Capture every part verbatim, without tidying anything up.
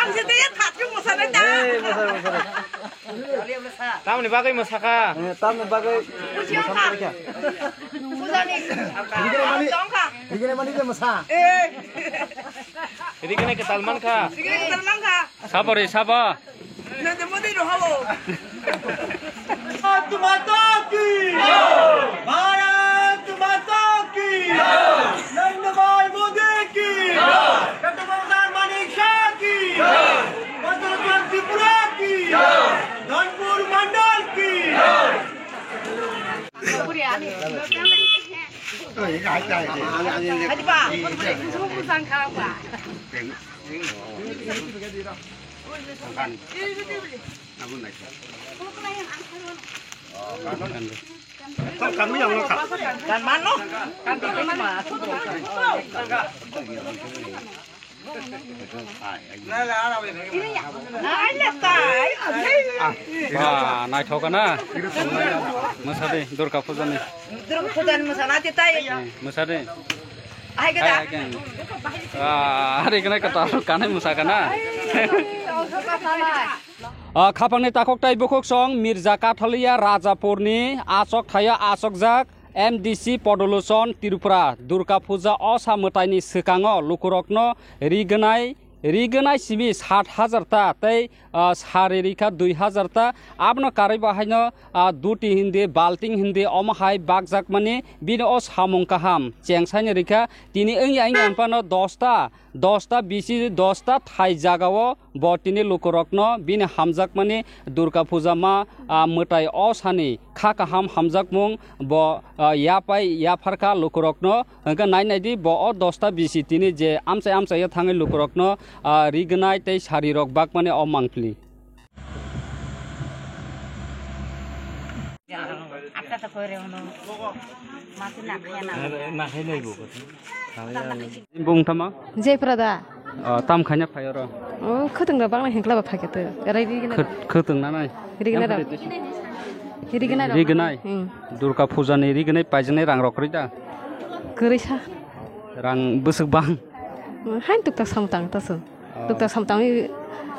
Hey, mosa, mosa. Tamni bagwi mosakha? Eh, tamni bagwi mosa mosa kha? Pujani. Rigini mani, tongkha. Rigini mani je mosa. Eh. Rigini kwtal mankha? Rigini kwtal mankha. Sabo re, sabo. Narendra Modi no habo. Bharat माता की जय। भारत माता की जय। नरेंद्र भाई मोदी की जय। डॉक्टर ममता मानिक शाह की जय। मधुकर त्रिपुरा की जय। धनपुर मंडल की जय। Ba, naithok na. Mwsa de, Durga Puja ni. Durga Puja ni mwsana te tai. Hmm, mwsa de. Hai ke da. Hai, hai ke. Ah, hari kena kata kanai mwsa kana. Ah, khapangni takhok tai bukhuk song Mirza Kathalia Rajapurni asok thaya asokjak M D C Podoluson Tripura Durga Puja o sa mwtaini swkango lukurokno rignai, rignai simi sat hajar ta tei, ah, sari rikha dui hajar ta. Abono karwi bo haino, ah, duti hindi, balting hindi omo hai bakjakmani bini o samung kaham chengsaino rikha. Tini wngya wngya phano dosta, dosta bisi dosta thai jagao bo tini lukurokno bini hamjakmani Durga Puja ma, ah, mwtai o sani kha kaham hamjakmung bo, ah, yapai yapharkha lukurokno. Hwnkhe nai nai di bo o dosta bisi tini je amchai amchai ya thangwi lukurokno, ah, rignai tei sari rok bakmani o mangpili. Bung tama? Jai Prada. Ah, tam khaina phai oro? Oh, khwtwng rok bangla hinkla ba phai khe to. Rai ri gina. Khwt-, khwtwng na nai? Ri gina rok. Ri gina rok. Ri gnai? Hmm. Durga Puja ni ri gnai paijaknai rang rok kwrwi da? Kwrwi sa. Rang bwswk bang? Hain tuktak samtang taso. Oh. Tuktak samtang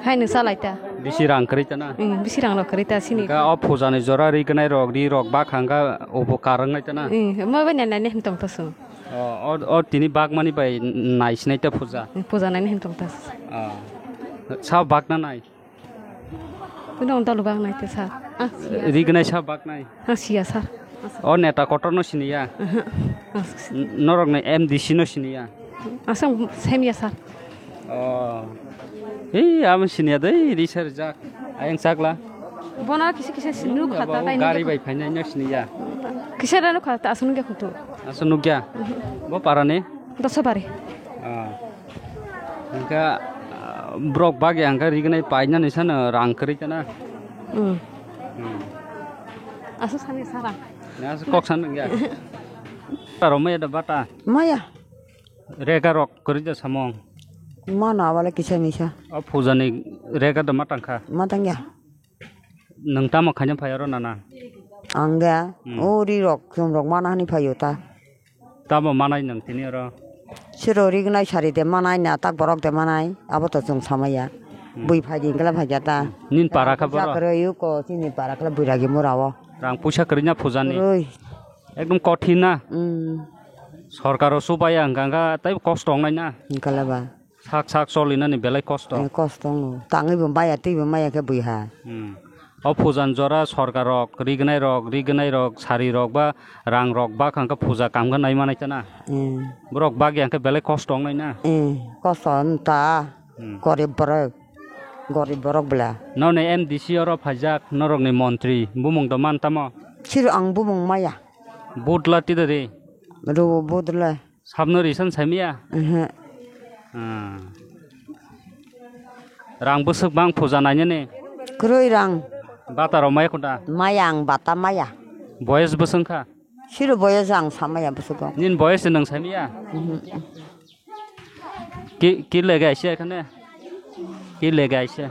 haino salai ta. Bisi rang kwrwi ta na? Hmm, bisi rang rok kwrwi ta sini. Ga o puja ni jora ri gnai rok, ri rok bak hangga obo karang nai ta na? Hmm, ma bai nai nai him tong taso. Oh, o, o tini bak mani bai nai sinai ta puja? Hmm, puja nai him tong taso. Oh. Sa bak na nai? Kuno dolu bak nai te sir. Ah, siya. Rignai sa bak nai? Ah, siya, sir. O neta kotor no siniya? Aha. Ah, siya. N-, norok ni M D C no siniya? Asang semiya, sir. Oh. Ei, amo siniya dei, ri sir jak. Ayang chakla. Bona kisa kisa sinu khata tai. Gari bai phainai no siniya? Kisa rano khata asunu ge khutu. Asunu ge? Bo para ni? Dosa bari. Ah. Hingke, ah, borok bagya hingke rignai painani sano rang kwrwi kana? Hmm. Hmm. Aswk sani sara. Na aswk kok san nangya. Taro maya da bata. Maya. Rega rok kwrwi da samung. Mana wale kisa misa. O puja ni rega da matangkha. Matangya. Nwng tamo khaina phai oro nana? Ang de, hmm, o ri rok, chum rok mana hani phaio ta. Tamo manai nwng tini oro? Siro rignai sari de manai na, tak borok de manai, abo to chwng samaya. Hmm. Bui phai di, engkla phai kya ta. Nini para kha boro? Jakaroi yuko, chini para kha bui ragi mura o. Rang puisa kwrwi na puja ni? Kwrwi. Ekdom kothin na? Hmm. Sorkar o subaya hwnkha hwnkha, tei kosto wngnai na? Hwnkha le ba. Sak sak cholinani belai kosto. Eh, kosto wngo. Tangwi bo maya, twi bo maya khe bui ha. Hmm. O puja ni jora sorkar rok, rignai rok, rignai rok, sari rok ba rang rok ba kha hwnkhe puja kam khe nai manai ta na. Hmm. Borok bagya hwnkhe belai kosto wngnai na. Hmm. Kosto wng ta. Hmm. Gorib borok. Gorib borok bwla. Noni M D C oro phaijak, norok ni montri, bumung do man tamo? Sir ang bumung maya. Budla tida de. Ru budla. Sabno risan saimiya? Mhm. Ah. Rang bwswk bang puja nainani? Kwrwi rang. Bata rok maya kunda? Maya ang bata maya. Boyes bwswng kha? Siro boyes ang samaya bwswk o. Nin boyes se nwng saimiya? Mhm. Ki, ki lega aise ekhane? Ki lega aise?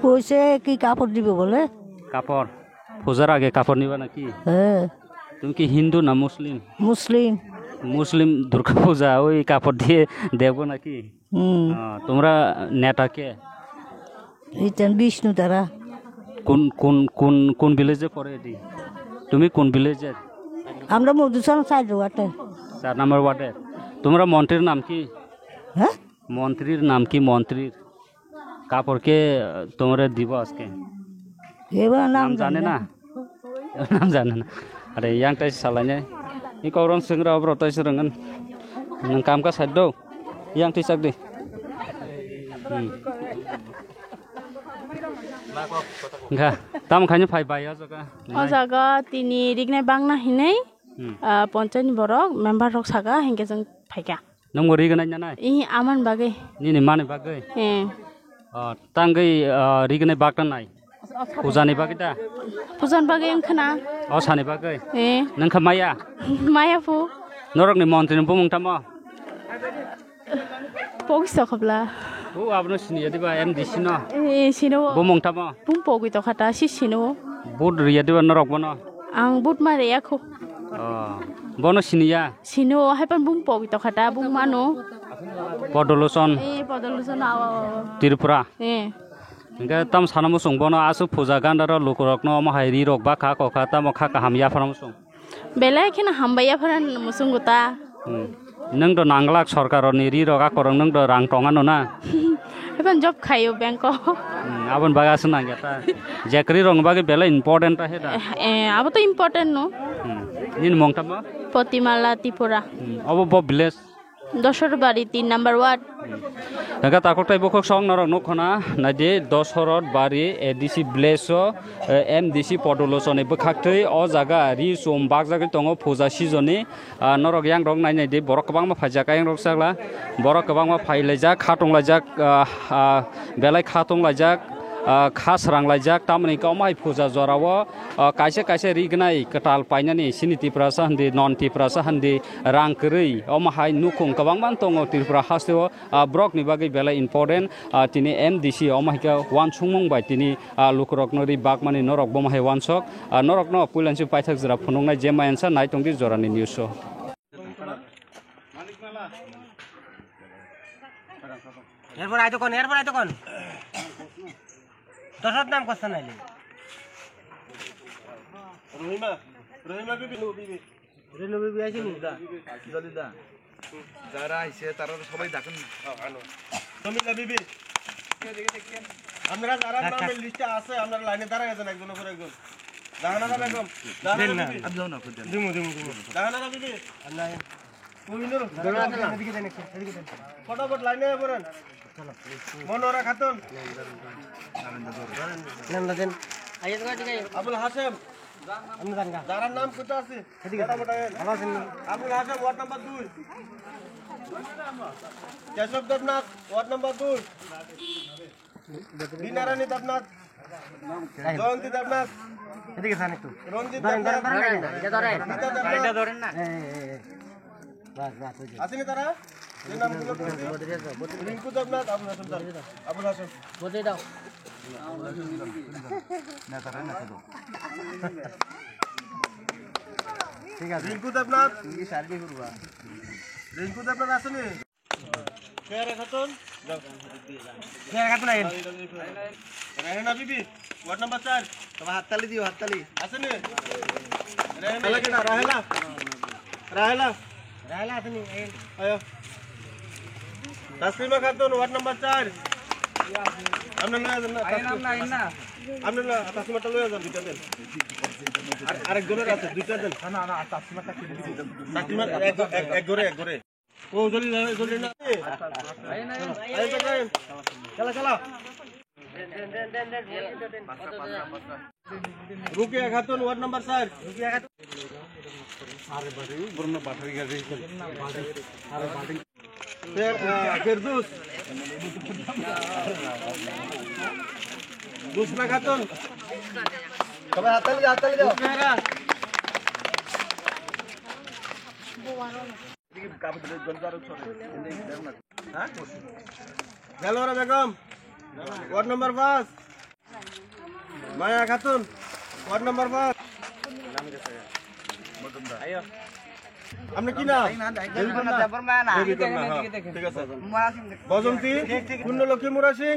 Poise ki kapor dibe bole? Kapor. Pujar age kapor niba naki? He. Tumi ki Hindu na Muslim? Muslim. Muslim Durga Puja oi kapor diye debo naki? Hmm. Ah, tumra neta ke? Riten বিষ্ণু ধারা। কোন কোন কোন কোন ভিলেজে পড়ে এটি? তুমি কোন ভিলেজের? আমরা মধুসূদন সাইড ওয়ার্ডে। চার নম্বর ওয়ার্ডের। তোমরা মন্ত্রীর নাম কি? হ্যাঁ? মন্ত্রীর নাম কি? মন্ত্রীর কাপড় কে, আহ, তোমারে দিব আজকে? এবার নাম নাম জানে জানি না। না। Naam jane na. Are yang tai salai ne. Ni kok rong sing ra bro tai sing rangan. Nang kam ka sado. Yang ti sak di. Hmm. Ga, tam khani phai bai o jaga. O jaga tini rignai bangna hinai, Hmm. ah, ponchayat ni borok, member rok saka, hingke jeng phaika. Nwng bo rignai nanai? Ih, aman bagwi. Nini mani bagwi? Eh. Oh, tangwi, ah, rignai bakta nai? Pujani bagwi da? Pujan bagwi wngkhana. Oh, sani bagwi? Eh. Nangkha maya? Maya pu. Norokni montri ni bumung tamo? Pokis to khobla. Oh, abono siniya diba M D C no? Eh, sino. Bumung tamo? Bung pogwi to khata, si sino. Vote riya diba norok bono? Ang vote ma riya khu. Oh, bono siniya? Sino, haipan bung pogwi to khata, bung mano. Podoloson. Eh, Podoloson, awa, awa, awa. Tripura. Eh. Hingke tam sana musung bono aswk puja gandaro lukurokno omo hai ri rok ba kha kokha tamo kha kaham yaphara musung. Belai kheno hambai yaphara musung guta. Hmm. Nwng do nanglak sorkaroni ri rok akorok nwng do rang tong ano na? Haipan job khayo bank o. Hmm, aboni bagwi aswk nangya ta. Jekri rok bagwi belai important ta he da. Eh, eh, abo to important no. Hmm. Nini mung tamo? Potimala Tripura. Hmm. Obo bo village? Doshorbari tin number ward. Nangka takhuk tai bukhuk song norok nuk khona naidi Doshorbari A D C village o, eh, M D C Podoloson ni bwkhak twi o jaga ri chum bakjagwi tongo puja season ni, ah, norok yang rok nai naidi borok kwbangma phaijak ayang rok chakla borok kwbangma phailaijak khatung laijak, ah, ah, belai khatung laijak, ah, kha srang laijak tamoni khe omo hai puja jora o, ah, kaisa kaisa rignai kwtal painani sini Tiprasa hindi non Tiprasa hindi rang kwrwi omo hai nukhung kwbangma tongo Tripura haste o, ah, borok ni bagwi belai important, ah, tini M D C omo hai khe wansukmung bai tini, ah, lukurok no ri bakmani norok bomo hai wansok, ah, norok no puila si paithak jora phunuknai je mayansa nai tongdi jorani news o. এরপর আয় তখন, এরপর আয় তখন। দশর নাম করছে নাইলে। রহিমা, রহিমা বিবি, বিবি। রেনু বিবি আইছে নি? জলিদা, জলিদা। যারা আইছে তারা তো সবাই ডাকেন। জমিলা বিবি। আপনারা যারা নামের লিস্টে আছে, আপনারা লাইনে দাঁড়ায় যান একজনের পর একজন। জাহানারা বেগম, জাহানারা দেন না, বিবি। আমি যাও না, খুঁজে আনো। দিমু, দিমু, দিমু। জাহানারা বিবি। আর নাই। কোহিনুর। এদিকে দেন একটু, এদিকে দেন। ফটাফট লাইনে পড়েন। মনোরা খাতুন। নেন না, দেন। আবুল হাসেম। আপনি যান গা। যারার নাম কোথা আছে? এদিকে যান। ফটাফট আয়েন। ভালো আছেন নি? আবুল হাসেম, ওয়ার্ড নাম্বার দুই। কেশব দেবনাথ, ওয়ার্ড নাম্বার দুই। বিনারানী দেবনাথ, জয়ন্তী দেবনাথ, এদিকে যান একটু। রঞ্জিত ধরেন, দেবনাথ, ধরেন, ধরেন, এটা ধরেন। গীতা দেবনাথ। এটা ধরেন না। এই, এই, এই, এই। বাস, বাস, ওই যে। আসেনি তারা? যে নামগুলো বলছি। রিঙ্কু দেবনাথ, আবুল হাসেম স্যার। আবুল হাসেম। বদলে দাও। ঠিক আছে। রিঙ্কু দেবনাথ। রিঙ্কু দেবনাথ আসেনি? পেয়ারা খাতুন? যাও। পেয়ারা খাতুন আইন। রেহেনা বিবি, ওয়ার্ড নাম্বার চার। তোমার হাততালি দিও, হাততালি। আসেনি? রেহেনা। রাহেলা কেডা? রাহেলা? রাহেলা? রাহেলা আসেনি? আইন। আয়ো। তাসলিমা খাতুন, ওয়ার্ড নাম্বার চার। আপনি লয়ে যান না, আইন, তাসলিমা। আপনি আইন না। আপনি লয়ে, তাসলিমাটা লয়ে যান, দুইটা দেন। আর, আরেকজনের আছে, দুইটা দেন। না, না, না, তাসলিমাটা কি? তাসলিমা, এক, এক, এক ঘরে, এক ঘরে। ও, জলদি যাও, জলদি না। এই, এই, এই। চলো, চলো। রুকিয়া খাতুন, ওয়ার্ড নাম্বার চার। আরে বাড়ি, বরুণ বাটারি গাড়ি। আরে বাড়ি। ফের, আহ, ফেরদৌস। জোসনা খাতুন। সবাই হাততালি দাও, হাততালি দাও। জোসনা। জালোয়ারা বেগম, ওয়ার্ড নাম্বার পাঁচ। মায়া খাতুন, ওয়ার্ড নাম্বার পাঁচ। আপনার কি নাম? দেবী কন্যা। দেবী কন্যা, হ্যাঁ, ঠিক আছে। বসন্তী, পূর্ণলক্ষ্মী মুরা Singh.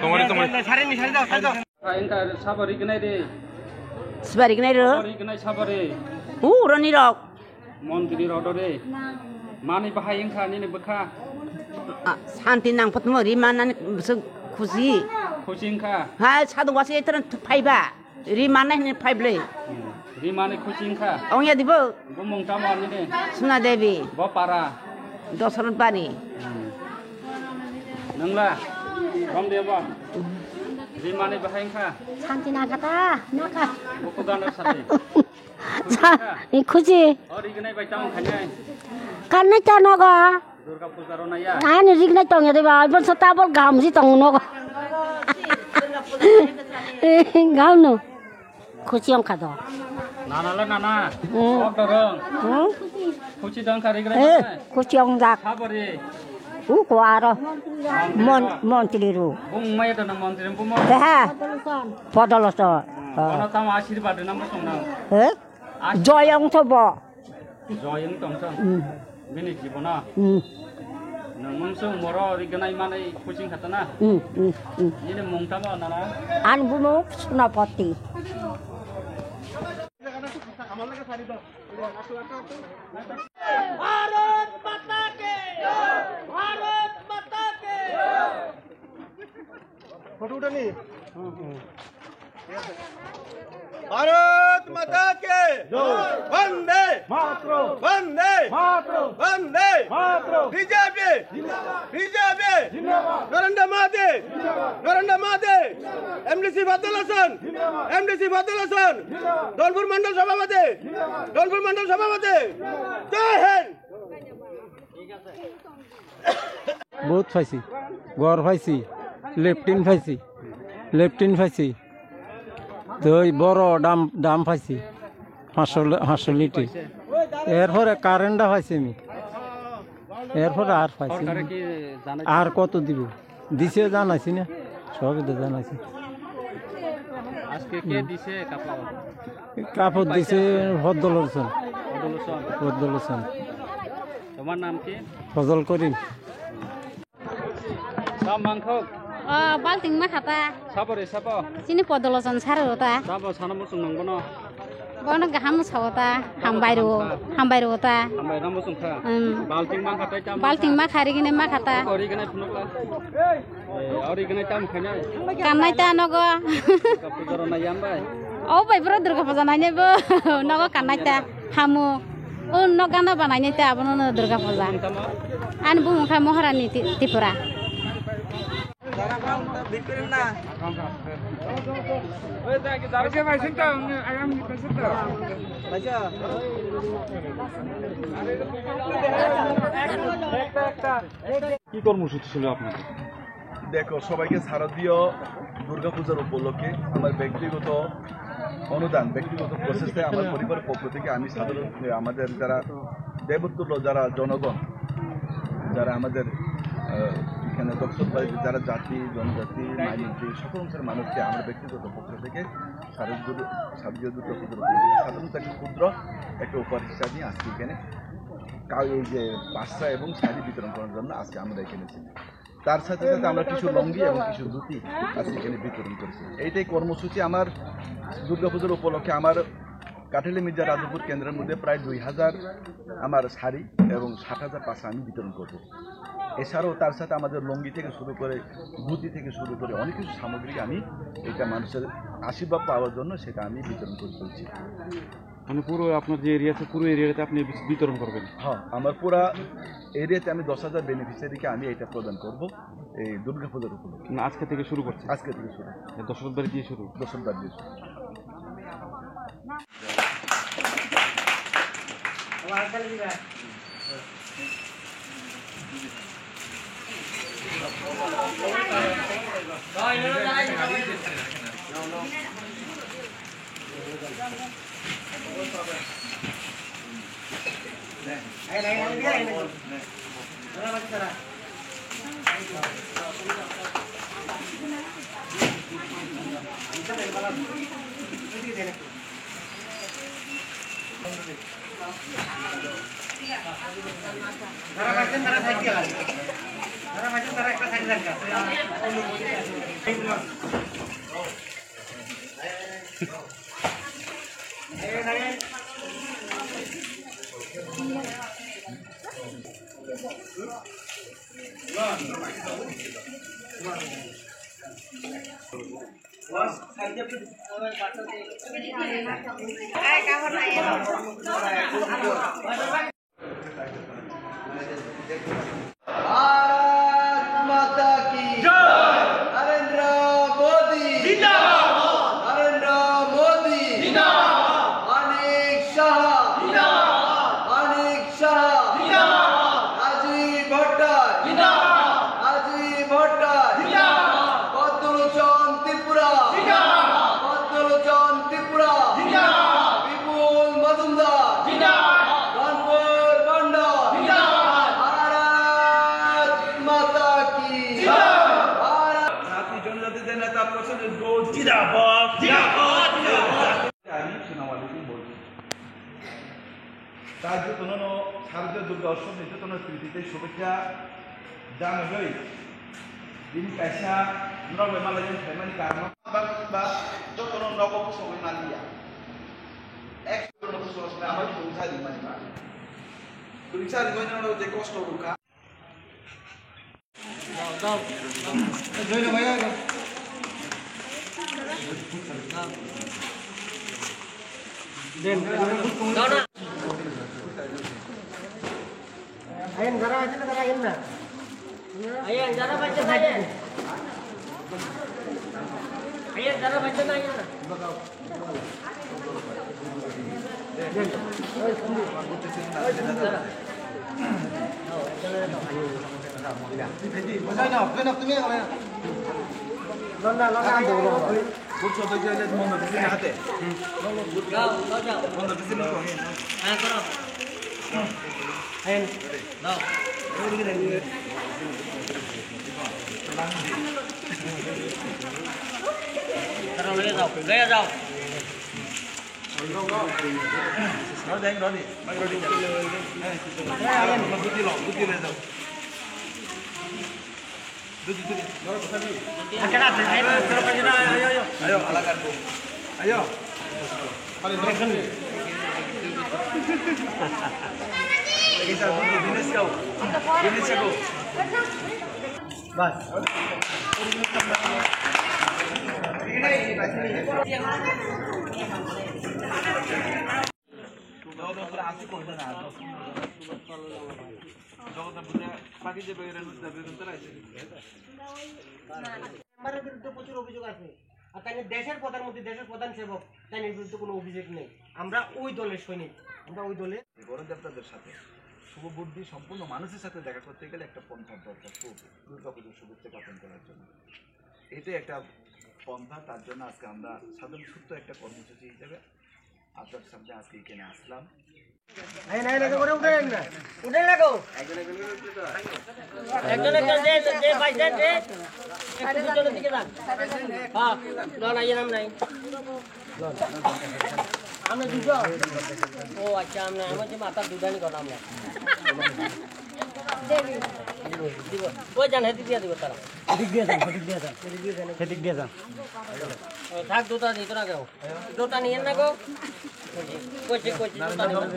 Tongori, tongori. Sari ni, sari da, sari da. Engka sabari gnai de. Sibari gnai ro. Sabari gnai sabari. U roni rok. Montri rok de. Mani bahai engka nini bwkha. Ah, santi nang patmo ri manani bwswk khusi. Khusi engka. Hai, sadu wasi etra phaiba. Ri manai hini phaiblai. Hmm. Ri mani khusi engka. Ongya dibo. Bumung tamo nini? Suna Devi. Bo para. Dosarot bani. Hmm. Nangla. Rom debo. Ri mani bahai engka. Santi nang kata, naka. Buku gana sari. Sa, i khusi. O ri gnai bai tamo khainai. Kanai ta nogo. Durga puja rw naiya? Ani rik nai tong ya de ba, ibon sa tabol gam si tong no. Gam no. Khusi ong kha do. Nana le nana. Hmm. Ok dorong. Hmm? Khusi dong kha rik nai. Eh, khusi ong jak. Sabari. U ko aro. Mon-, montri ru. Bung mai da na montri bung mo. He. Podoloson. Ono tamo ashirbad na mo song na. Eh? Joy ong tho bo. Joy wng tong chwng. Hmm. Bini jibono. Hmm. Nwng mungsung moro ri gwnai manwi kuching khatana. Hmm, hmm, hmm. Nini mung tamo nana? Ani bumung Sonapati. Bharat Mata Ki! Bharat Mata Ki! Photo utani. Bharat মাতা কে জয়। বন্দে মাতরম। বন্দে মাতরম। বন্দে মাতরম। বিজেপি জিন্দাবাদ। বিজেপি জিন্দাবাদ। নরেন্দ্র মোদি জিন্দাবাদ। নরেন্দ্র মোদি জিন্দাবাদ। MDC federation জিন্দাবাদ। MDC federation জিন্দাবাদ। ধনপুর মণ্ডল সভাপতি জিন্দাবাদ। ধনপুর মণ্ডল সভাপতি জিন্দাবাদ। জয় Hind. Boat phaisi, ghor phaisi, leptin phaisi, leptin phaisi, tei boro dam, dam phaisi, panchsho, panchsho litre. Erpore current da phaisi ami. Erpore ar phaisi. সরকারে কি জানাই? Ar koto dibo? Dise janasi na, sobe da janasi. আজকে কে দিছে কাপড়? কাপড় দিছে ফজল হোসেন। ফজল হোসেন। ফজল হোসেন। তোমার নাম কি? ফজল করিম। Sam mangkhok. O, balting ma khata. Sabo re, sabo. Chini podolo jon sar rota. Sabo sana muchung nang bono. Bono gaham sao ta, hambai ro, hambai ro ta. Hambai ramo sungkha. Hmm. Balting ma khatai tam. Balting ma khari gine ma khata. Ori gine phunukla. Eh, ori gine tam khainai. Kannai ta nogo. Kapujaro na yambai. O bai bro Durga puja naine bo. Nogo kannai ta. Hamu. O nogana banaine ta abono no Durga puja. Ani bumung kha Maharani Ti-, Tripura. কি কর্মসূচি ছিল আপনাদের? দেখো, সবাইকে শারদীয় দুর্গাপূজার উপলক্ষে আমার ব্যক্তিগত অনুদান, ব্যক্তিগত প্রচেষ্টায় আমার পরিবারের পক্ষ থেকে আমি সাধারণ, আমাদের যারা দেবতুল্য, যারা জনগণ, যারা আমাদের, আহ, এখানে দক্ষিণ বাড়িতে যারা জাতি, জনজাতি, মাইনরিটি, সকল অংশের মানুষকে আমার ব্যক্তিগত পক্ষ থেকে শারদীয় দুর্গা, শারদীয় দুর্গাপূজার উপলক্ষে সাধারণত একটা ক্ষুদ্র একটা উপহার হিসাবে আজকে এখানে কাউ এই যে বাসা এবং শাড়ি বিতরণ করার জন্য আজকে আমরা এখানে এসেছি। তার সাথে সাথে আমরা কিছু লুঙ্গি এবং কিছু ধুতি আজকে এখানে বিতরণ করেছি। এইটাই কর্মসূচি আমার দুর্গাপূজার উপলক্ষে আমার কাঠালি মির্জা রাজাপুর কেন্দ্রের মধ্যে প্রায় দুই হাজার আমার শাড়ি এবং সাত হাজার পাশা আমি বিতরণ করব। এছাড়াও তার সাথে আমাদের লুঙ্গি থেকে শুরু করে, ধুতি থেকে শুরু করে অনেক কিছু সামগ্রী আমি এটা মানুষের আশীর্বাদ পাওয়ার জন্য সেটা আমি বিতরণ করে চলছি। মানে পুরো আপনার যে এরিয়া আছে, পুরো এরিয়াতে আপনি বিস-, বিতরণ করবেন? হ্যাঁ, আমার পুরা এরিয়াতে আমি দশ হাজার বেনিফিশিয়ারিকে আমি এটা প্রদান করব এই দুর্গাপূজার উপলক্ষে। না, আজকে থেকে শুরু করছেন? আজকে থেকে শুরু। দশরথ বাড়ি দিয়ে শুরু? দশরথ বাড়ি দিয়ে শুরু। भारत माता की जय। नरेंद्र मोदी जिंदाबाद। नरेंद्र मोदी जिंदाबाद। मानिक साहा जिंदाबाद। मानिक साहा जिंदाबाद। राजीव भट्टाचार्य जिंदाबाद। राजीव भट्टाचार्य जिंदाबाद। পদ্মলোচন ত্রিপুরা জিন্দাবাদ। পদ্মলোচন ত্রিপুরা জিন্দাবাদ। বিপুল মজুমদার জিন্দাবাদ। রণপুর মণ্ডল জিন্দাবাদ। ভারত মাতা কি জয়। ভারত জাতি জনজাতিদের নেতা প্রসেনজিৎ ঘোষ জিন্দাবাদ, জিন্দাবাদ, জিন্দাবাদ। আমি সোনামালিকে বলছি। Tai jotono no Shardiya Durga Utsav ni jotono kriti tei shubhechha janagwi. Bini kaisa norok bai malaijani phaimani karon ba, ba jotono nogo bwswngwi maliya. Ek jotono bwswng swnai amai purisa rimani ba. Purisa rimani norok je kosto rwkha. Ayan, jara aja na, jara aja na. Ayan, jara baca na, ayan. Ayan, jara baca na, ayan. Ayo, alagar ko. Ayo. Bas. মেম্বারের বিরুদ্ধে প্রচুর অভিযোগ আছে। আর তাই দেশের প্রধানমন্ত্রী, দেশের প্রধান সেবক, তাই বিরুদ্ধে কোনো অভিযোগ নেই। আমরা ওই দলের সৈনিক, আমরা ওই দলের। গণদেবতাদের সাথে, শুভবুদ্ধি সম্পন্ন মানুষের সাথে দেখা করতে গেলে একটা পন্থার দরকার, খুব দুর্গাপুজোর শুভেচ্ছা জ্ঞাপন করার জন্য। এটাই একটা পন্থা, তার জন্য আজকে আমরা সাধারণ ছোট্ট একটা কর্মসূচি হিসেবে আপনাদের সামনে আজকে এখানে আসলাম। এই, না, না, করে উঠেন না। উঠেন না গো। একজন একজন যে, যে ভাই যান যে, একটু পিছনের দিকে যান। হ্যাঁ, না, না, ইয়ে নাম নাই। আমরা দুজন। ও আচ্ছা, আমরা, আমার যে মাথার দুধানি কথা আমরা। দিব। ওই যান, হেঁটে দিয়ে দিব তারা। এদিক দিয়ে যান, এদিক দিয়ে যান। এদিক দিয়ে যান। ও, থাক, দুটা দিত না কেউ। দুটা নিয়েন না গো। কইছি, কইছি, দুটা নিয়েন।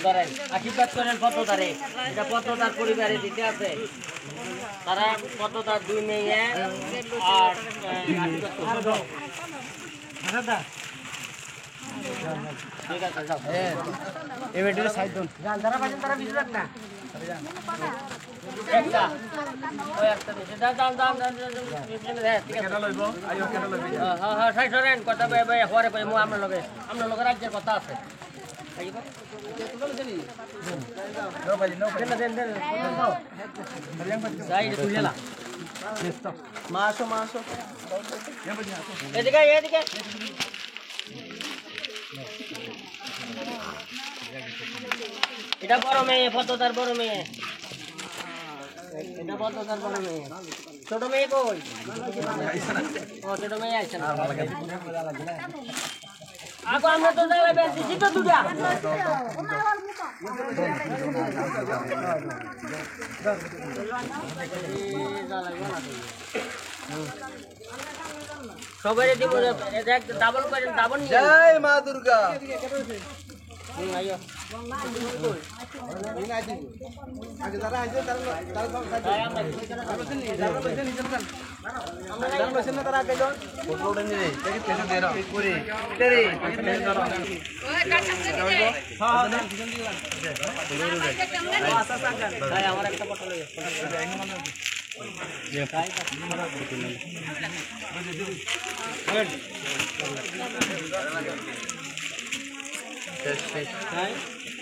ধরেন, আশীর্বাদ করেন পদ্মদারে। এটা পদ্মদার পরিবারে দিতে আছে। তারা পদ্মদার দুই মেয়ে আর, আহ, আশীর্বাদ করুন। ঠিক আছে, যাও। এ, এ বেটির সাইড দন। যান, যারা বাজেন তারা বিজু একটা। একটা। ওই একটা বেশি। যান, যান, যান, যান, যান, যান। হ্যাঁ, ঠিক আছে। কেন লইব? আইও, কেন লইব? হ্যাঁ, হ্যাঁ, হ্যাঁ, সাইড সরেন, কথা বে-, বে-, হওয়ারে কই, মু আপনার লগে, আপনার লগে রাজ্যের কথা আছে। আইও। দেন, দেন, দেন। যাই, এটা তুলে না। মা আসো, মা আসো। এদিকে, এদিকে। এটা বড় মেয়ে, পদ্মদার বড় মেয়ে। এটা পদ্মদার বড় মেয়ে। ছোট মেয়ে কই? ও, ছোট মেয়ে আইছে না। আগে আমরা তো জ্বালা বেশ দিছি তো দুটা। সবাই দিব, দেখ, ডাবল করে, ডাবল নিয়ে। জয় মা দুর্গা। হুম, আইও। আগে যারা আইছে, তারা, তারা সব খাইছে। যারা লইছেন না, তারা আগে যান। ফটো উঠে নিলে, দেখি পেছনে দে না। করে, এটা রে। ভাই, আমার একটা ফটো লই।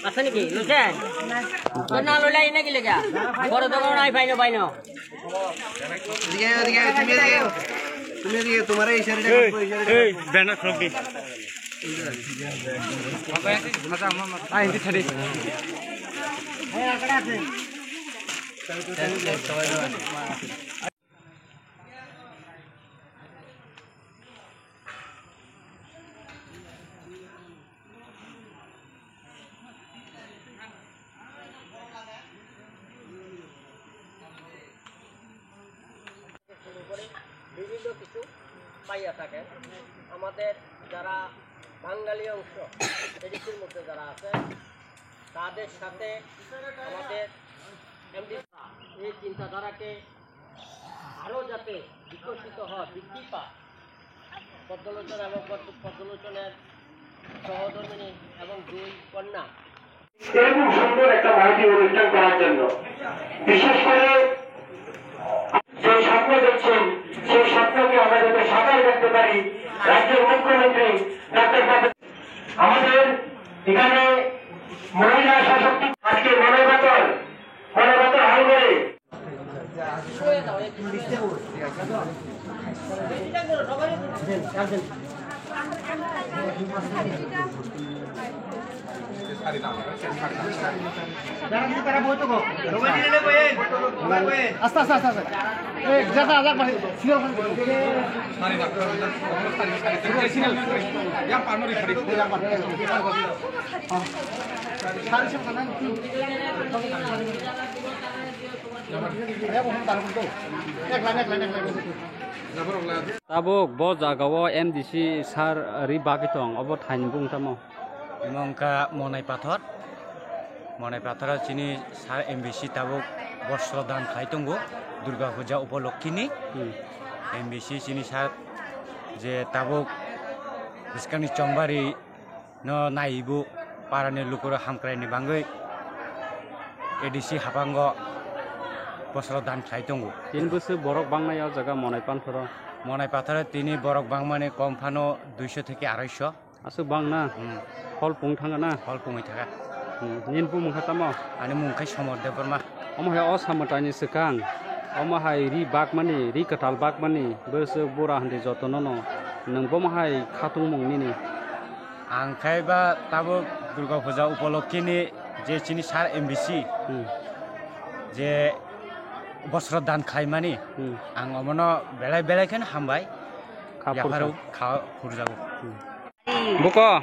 আছে নেকি? লইছেন? তো না লইলে এই নাকি লেগা? বড় দোকান নাই, পাইনো, পাইনো। এদিকে, এদিকে, তুমি এদিকে। তুমি এদিকে, তোমার এই শাড়িটা এই, কাটবো, এই শাড়িটা এই, কাটবো। ব্যানার খোল দি। আয়, এদিকে ছাড়ি। শুরু করে বিভিন্ন কিছু পাইয়া থাকে। আমাদের যারা বাঙালি অংশ, এডিসির মধ্যে যারা আছে, তাদের সাথে আমাদের এমডি এই চিন্তাধারাকে আরও যাতে বিকশিত হয়, বৃদ্ধি পায়, পদ্মলোচন এবং পদ্ম-, পদ্মলোচনের সহধর্মিনী এবং দুই কন্যা। এরকম সুন্দর একটা মহতী অনুষ্ঠান করার জন্য, বিশেষ করে যে স্বপ্ন দেখছেন, সেই স্বপ্নকে আমরা যাতে সাকার করতে পারি, রাজ্যের মুখ্যমন্ত্রী ডক্টর প্রফেসর আমাদের এখানে মহিলা সশক্তি আজকে মানবতার, মানবতার হাল ধরে আস্তে, আস্তে, আস্তে, আস্তে। এই, যা, যা, যা, মানে, সিরিয়াল করে। এক লাইন, এক লাইন, এক line. Tabuk bo jaga o M D C sir ri bagwi tong, obo thaini bung tamo? Imo wngkha Monai Pathor. Monai Pathor o chini sir M D C tabuk bosro dan khlai tongo Durga Puja upolokkini. Hmm. M D C chini sir je tabuk bwskangni chongbari no naiwi bo parani lukurok hamkraini bagwi A D C hapango bosro dan khlai tongo. Tin bwswk borok bangnai o jaga Monai Pathoro? Monai Pathoro tini borok bangmani kom phano duiso theke araiso. Aswk bang na? Hmm. Hol pung thanga na? Hol pungwi thanga. Hmm. Nini bumung kha tamo? Ani mung khai Somor Debbarma. Omo hai o samwtaini swkang Omo hai ri bakmani, ri kwtal bakmani, bwswk bura hwnwi jotono no nwng bomo hai khatungmung nini? Ang khai ba tabuk Durga Puja upolokkhe ni je chini sir M D C Hmm. je bosro dan khlaimani, Hmm. ang omono belai belai kheno hambai. Kha Yapharo phursa. Kha phurjago. Hmm. Buko,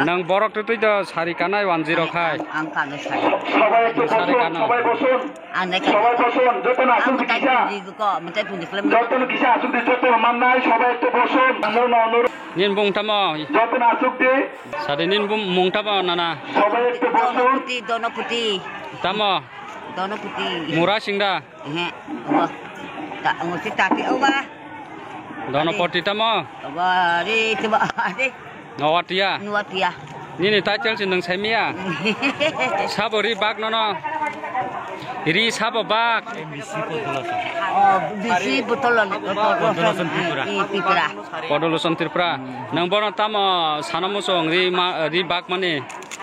nang borok twi twi do sari kanai one zero khai. Ang, ang kano sari. সবাই একটু বসুন, সবাই বসুন। Ang nai kano. সবাই বসুন, যত না আসুক Ang matai kisa। Punji ko, matai punji kelam. যত না কিসা আসুক দি, যত মান নাই, সবাই একটু বসুন। Nini bung tamo? যত না আসুক দি। Sari nini bung, mung tamo nana? সবাই একটু বসুন। Dono puti, dono puti. Tamo? Dono puti. Mura singda? Ehe, obo. Ta, omo si tati oba. Dono poti tamo? Obo, ri, tiba, ri. Owa tiya? Nuwa tiya. Nini title si nung saimiya? Sabo ri bak nono. Ri sabo bak. Oh, bisi botol ni, botol Tripura. I, Tripura. Podoloson Tripura. Nang bono tamo sana musong ri ma, ri bak mani?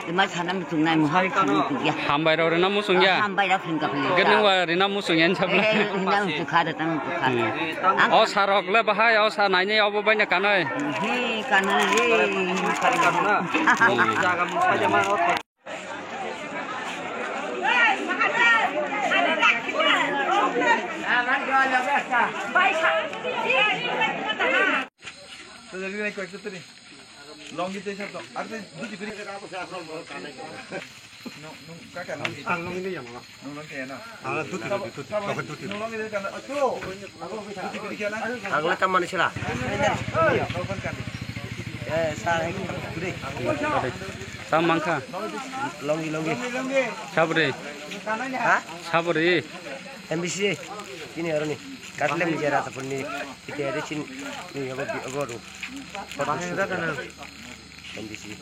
Ima sana muchung nai, muhari sana muchung ya. Hambai rok rina muchung ya? Hambai rok hingka pili. Gini wa rina muchung ya, insya Allah. Eh, rina muchung kha, datang muchung kha. Hmm. Ang O sir rok le bahai, o sir naini obo baina kanai. He, kanai, he. Hmm. Longi tei sar to. Ar tei duti kuri. No, no, kaka longi. Ang longi ni yang ma. No, longi ya na. Ang duti, duti, duti. Kaka duti. No, longi de kana. Ato. Duti kuri kana. Ang la tamani sila. No, kan kan. Eh, sar hai kuri. Tam mangkha. Longi, longi. Sabri. Ha? Sabri. M B C. Ini orang ni. Katlem jera tapun ni. Kita ada chin. Ni apa, apa tu? Bahaya dah kana. M D C.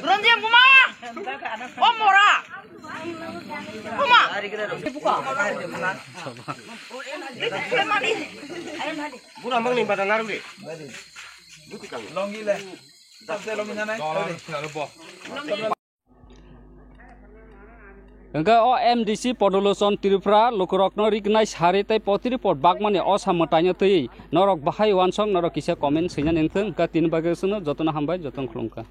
Ronjia buma! O mora! Buma! Bura mang ni bada naru de. Longi le. Longi na nai. Hwnkhe o M D C Podoloson Tripura lukurokno riknai sari tei potri pot bakmani osa mwtaino twiwi norok bahai uansok norok kisa comment swinani wngthung, hwnkhe tini bagwi chwngno jotono hambai, jotono khulumkha.